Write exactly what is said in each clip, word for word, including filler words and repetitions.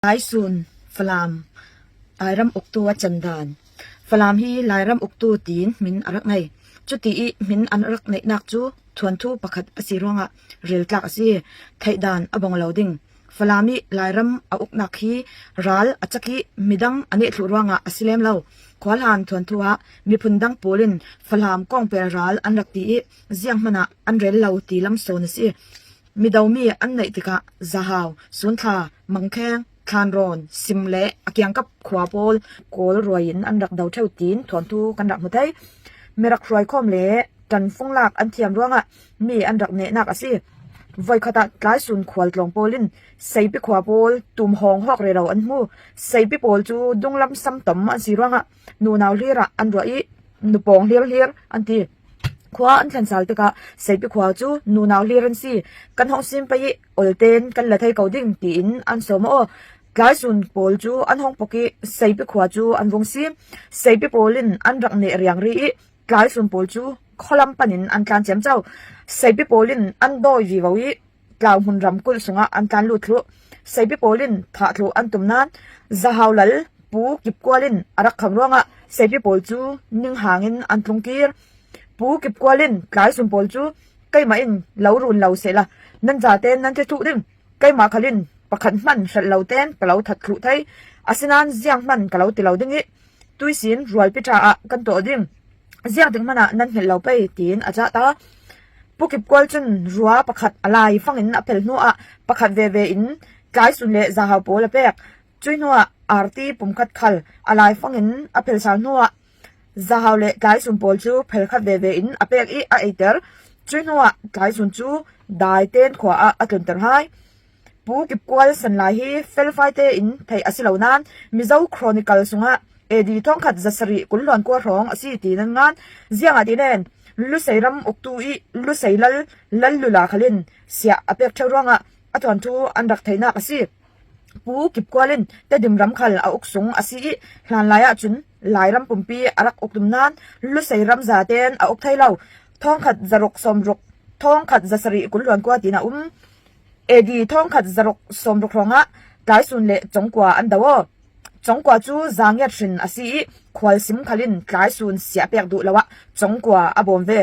Laisun Falam Lairam uktu a chandan. Falam hi Lairam uktu tiin hmin a rak nei. Chuti i hmin an rak neihnak cu thuanthu pakhat a si ruangah reltlak a si. Theihdan a bong lo ding. Falam i Lairam a uknak hi ral a cak i midang a neh thluh ruangah a si lem lo. Khualhan thuanthu ah miphun dang pawl in Falam kawngpel ral an rak ti i zianghman ah an rel lo ti lam sawn a si. Midomi an neih tikah Zahau, Sunthla, Mangkheng, Thlanrawn, Sim le a kiangkap khua pawl kawl ruai in an rak do theu tiin thuanthu kan rak hmu thei. Mirak hruai khawm le ṭanfung lak an thiam ruangah mi an rak nehnak a si. Voikhat ah Tlaisun khual tlawng pawl in Seipi khua pawl tum hawng hawk rero an hmu. Seipi pawl cu dunglam samtom an si ruangah nunau hlir ah an ruah i nupawng hlir hlir an ti. Khua an thlen sal tikah Seipi khua cu nunau hlir an si. Kan hong sim pei i olten kan la thei ko ding tiin an sawm aw. Tlaisun pawl cu an hong pok i Seipi khua cu an vung sim. Seipi pawl in an rak neh riangri i Tlaisun pawl cu khualam panin an tlan ciamco. Seipi pawl in an dawi vivo i Tlauhmun ramkulh sungah an tlan lut thluh. Seipi pawl in thah thluh an tum nain Zahau lal Pu Kipkual in a rak kham ruangah Seipi pawl cu ning hangin an tlungkir. Pu Kipkual in Tlaisun pawl cu, "Keimah in lo run lo sehla nan zaten nan thluh ding. Keimah khal in pakhat hman hralh lo ten ka lo that thluh thei. Asinain zianghman ka lo ti lo ding i tuisin rualpi ṭha ah kan tuah ding. Ziangtik hmanah nan hngilh lo pei," tiin a cah ta. Pu Kipkual cun rua pakhat a laifangin a phel hnuah pakhat veve in Tlaisun le Zahau pawl a pek. Cui hnuah arti pumkhat khal a laifangin a phel sal hnuah Zahau le Tlaisun pawl cu phelkhat veve in a pek i a eiter. Cui hnuah Tlaisun cu Daiten khua ah a tlunter hai. Pu Kipkual sanlai hi felfai tein theih a si lo nain Mizo Chronicle sungah A D thawngkhat zasarih kul hluan kua hrawng a si ti nan ngan. Ziangahtile Lusei ram uktu i Lusei lal, Lal Lula khal in siah a pek ṭheu ruangah a thuanthu an rak theinak a si. Pu Kipkual in Tedim ram khal a uk sung a si i hlanlai ahcun Lairam pumpi a rak uk tum nain Lusei ram zaten a uk thei lo. Thawngkhat zaruk sawmruk, thawngkhat zasarih kul hluan kua tiin a um. A D thawngkhat zaruk sawmruk hrawngah Tlaisun le Congkua an do aw. Congkua cu zangiat hrin a si i khualsim khal in Tlaisun siah pek duh lo ah Congkua a bawm ve.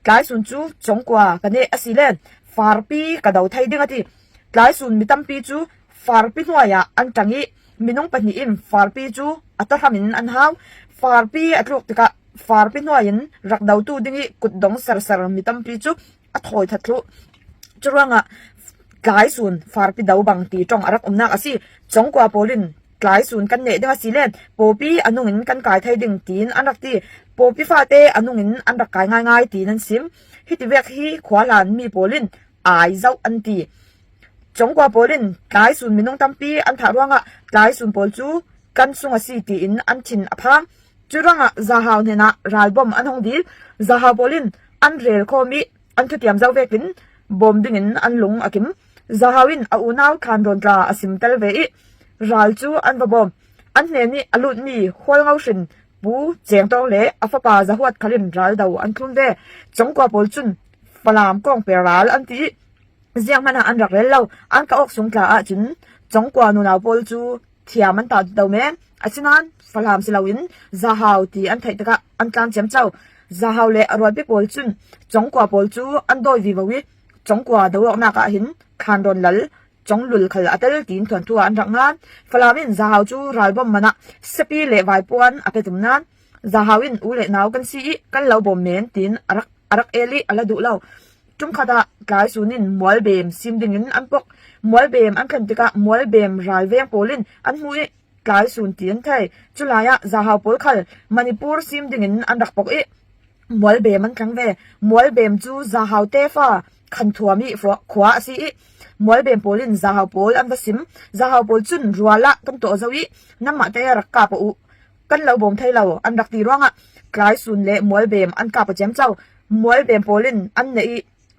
Tlaisun cu Congkua ka neh a si len farpi ka do thei ding a ti. Tlaisun mi tampi cu farpi hnuai ah an ṭang i minung pahnih in farpi cu a tawhram in an hau. Farpi a tluk tikah farpi hnuai in rak dotu ding i kutdong serser mi tampi cu a thawi that thluh. Curuangah Tlaisun farpi do bang ti ṭong a rak umnak a si. Congkua pawl in Tlaisun kan neh ding a si len pawpi a nungin kan kai thei ding tiin an rak ti. Pawpi fate a nungin an rak kai ngaingai tiin an sim. Hitivek hi khuahlan mi pawl in ai zoh an ti. Congkua pawl in Tlaisun minung tampi an thah ruangah Tlaisun pawl cu kan sung a si tiin an thin a phang. Curuangah Zahau hnenah ralbom an hong dil. Zahau pawl in an rel khawm i an thutiam zo vekin bawm dingin an lung a kim. Zahau in a unau Thlanrawn tla a sim tel ve i ral cu an va bawm. An hnen i a lutmi Hualngo hrin Pu Cengtawng le a fapa Zahuat khal in ral do an thlun ve. Congkua pawl cun Falam kawngpel ral an ti i zianghman ah an rak rel lo. An ka awk sung tla ahcun Congkua nunau pawl cu thiam an ta do men. Asinain Falam si loin Zahau ti an theih tikah an tlan ciamco. Zahau le a rualpi pawl cun Congkua pawl cu an dawi vivo i Congkua do awknak ah hin Thlanrawn lal Conglul khal a tel tiin thuanthu ah an rak ngan. Falam in Zahau cu ralbom man ah siapi le vaipuan a pe tum nain Zahau in u le nau kan si i kan lo bawm men tiin a rak, a rak el i a la duh lo. Ṭumkhat ah Tlaisun in Mualbem sim dingin an pok. Mualbem an thlen tikah Mualbem ralveng pawl in an hmuh i Tlaisun ti an thei. Culai ah Zahau pawl khal Manipur sim dingin an rak pok i Mualbem an tlang ve. Mualbem cu Zahau tefa Khanthuam i khua a si i Mualbem pawl in Zahau pawl an va sim. Zahau pawl cun rual ah kan tuah zo i nanmah te rak kap u, kan lo bawm thei lo an rak ti ruangah Tlaisun le Mualbem an kap a ciamco. Mualbem pawl in an neh i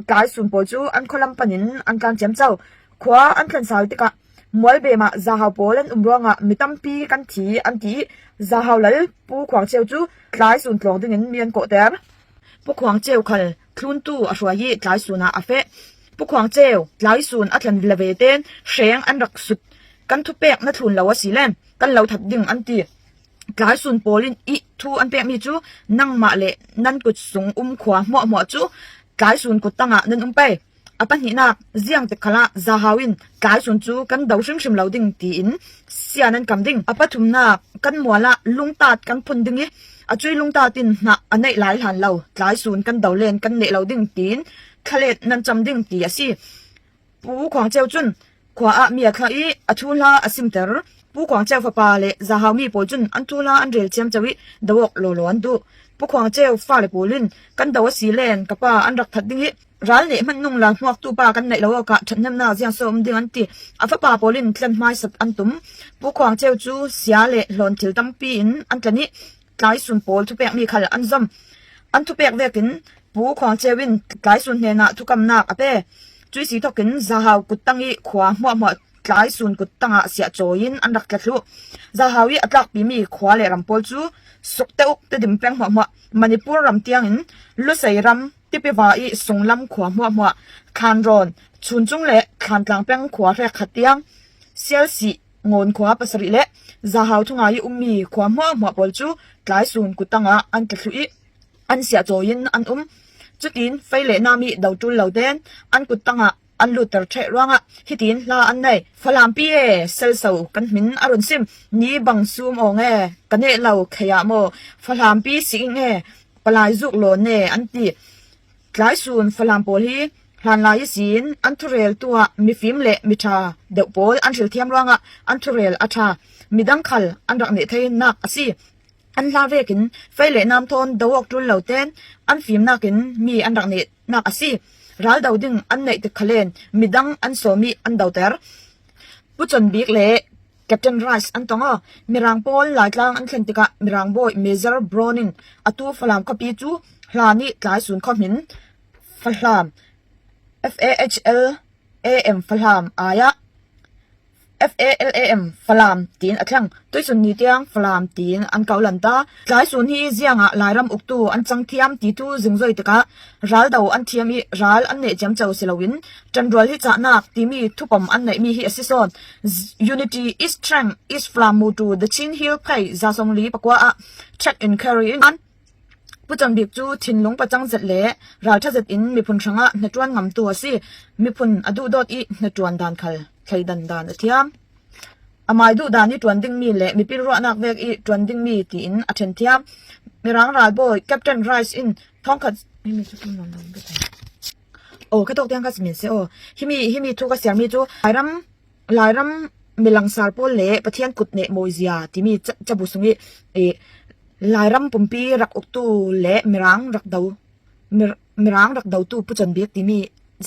Tlaisun pawl cu an khualam panin an tlan ciamco. Khua an thlen sal tikah Mualbem ah Zahau pawl an um ruangah mi tampi kan thi an ti i Zahau lal Pu Khuang Cheu cu Tlaisun tlawng dingin mi an kawhter. Pu Khuang Cheu khal thluntu a hruai i Tlaisun ah a feh. Pu Khuang Cheu Tlaisun a thlen le ve ten hreng an rak sut. kan thupek na thlun lo a si len kan lo that ding an ti. Tlaisun pawl in i thu an pek mi chu nangmah le nan kut sung um khua hmuahhmuah chu Tlaisun kut tangah nan um pei. A pahnihnak ziangtik khalah Zahau in Tlaisun cu kan do hrimhrim lo ding tiin sian an kam ding. A pathumnak kan mualah lungtat kan phun ding i a cui lungtat in hnah a neih lai hlan lo Tlaisun kan do len kan neh lo ding tiin thlalet nan cam ding ti a si. Pu Khuang Ceu cun khua ah mi a thlah i a thuhla a simter. Pu Khuang Ceu fapa le Zahau mi pawl cun an thuhla an rel ciamco i do awk lawlaw an duh. Pu Khuang Ceu fale pawl in kan do a si len ka pa an rak that ding i ral neh hmanh nung lalhmuaktu pa kan neih lo awkah ṭhathnemnak ziangso um ding an ti. A fapa pawl in tlen hmaisat an tum. Pu Khuang Ceu cu sia le hlawn thil tampi in an tlan i Tlaisun pawl thupekmi khal an zom. An thupek vekin Pu Khuang Ceu in Tlaisun hnenah thukamnak a pe. Cuih si thokin Zahau kut tang i khua hmuahhmuah Tlaisun kut tangah siah cawi in an rak tla thluh. Zahau i a tlakpimi khua le ram pawl cu Sukte, Ukte, Dim peng hmuahhmuah, Manipur ram tiangin Lusei ram, Tipiva i sunglam khua hmuahhmuah, Thlanrawn, Chuncung le Thlantlang peng khua hrekkhat tiang, Sialsih, Ngawn khua pasarih le Zahau thungai i ummi khua hmuahhmuah pawl cu Tlaisun kut tangah an tla thluh i an siah cawi in an um. Cutin fei le nam i do ṭul lo ten an kut tangah an lutter ṭheh ruangah hitin hla an nei. Falampi e, Selso kan hmin a run sim. Ni bang sum awng e, ka neh lo khei ah maw? Falampi si ing e, palai zuk lawn e, an ti. Tlaisun Falam pawl hi hlanlai ihsin an thurel tu ah mifim le miṭha deuh pawl an hrilthiam ruangah an thurel a ṭha. Midang khal an rak neh theinak a si. An hla vekin fei le nam thawn do awk ṭul lo ten an fimnak in mi an rak nehnak a si. Ral do ding an neih tik khalen midang an sawm i an doter. Pu Chonbik le Captain Rice an tong aw. Mirang pawl Laitlang an thlen tikah Mirang bawi Major Brown in atu Falam khuapi cu hlan i Tlaisun khuahmin Fahlam, F A H L A M Fahlam ai ah F A L A M Falam tiin a thleng. Tuisun ni tiang Falam tiin an ko lan ta. Tlaisun hi ziangah Lairam uktu an cang thiam ti thu zingzoi tikah ral do an thiam i ral an neh ciamco si loin ṭanrual hi cahnak timi thupom an neihmi hi a si sawn. Unity is strength is Falam motto, The Chin Hill Page, za sawmli pakua ah track inquiry in an Pu Chonbik cu thinlung pacang zet le ralṭha zet in miphun hrangah hnaṭuan ngamtu a si. Miphun a duhdawt i hnaṭuan dan khal thleidan dan a thiam. Amai duh dan i ṭuan dingmi le mipil ruahnak vek i ṭuan dingmi tiin a ṭhen thiam. Mirang ralbawi Captain Rice in thawngkhat, himi cu tum lo lo, oh, kha tawk tiang ka simin si aw. Himi, himi thu ka siarmi cu Lairam Lairam milangsar pawl le Pathian kut neh mawizia timi ca-, cabu sung i, i Lairam pumpi rak uktu le Mirang rak do, Mir-, Mirang rak dotu Pu Chonbik timi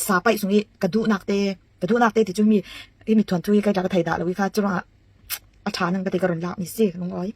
sa paih sung i ka duhnak te, ka duhnak te ti cu himi, himi thuanthu hi kei ta ka thei dah lo i kha curuangah a ṭha nang ka ti ka run lak mi si ka lungawi.